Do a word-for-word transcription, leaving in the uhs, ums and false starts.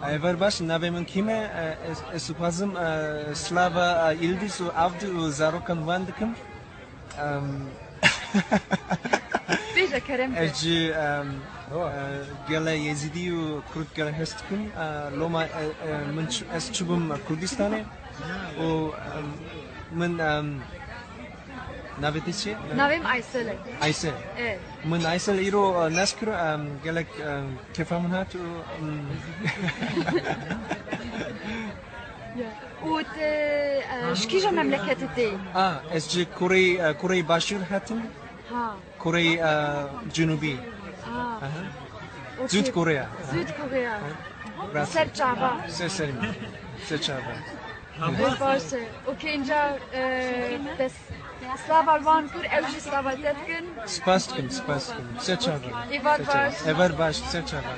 Ever baş, navê min Kîm e. E, ez, ez dixwazim, e, slava, e, Îldîz û Avdî û zarokan wan dikim. Em, Bêje kerem ke. Ez jî, em, e, gele Yezîdî û Kurd gele hez dikim. E, loma, e, e, min çi-, ez çûbûm Kurdistanê û, em, min, em, navê te çi? Navê min Aysel e. Aysel. Evet. Min Aysel îro, e, nas kir, em, gelek, em, kefa min hat û, em, Ya. Û te, e, ji kîja memleketê tê? A, ez ji Kurê, e, Kurê Başûr hatim. Ha. Kurê, e, Cunubî. Ha. Aha. Okey. Zûd Koreya. Zûd Koreya. Rast. Ser çava. Ser serî. Ser çava. Baş e. Okey, inca, e, bes. Slava wan kir, ew jî slava te dikin. Spas dikim, spas dikim. Ser çava. Êvar baş. Ever baş, ser çava.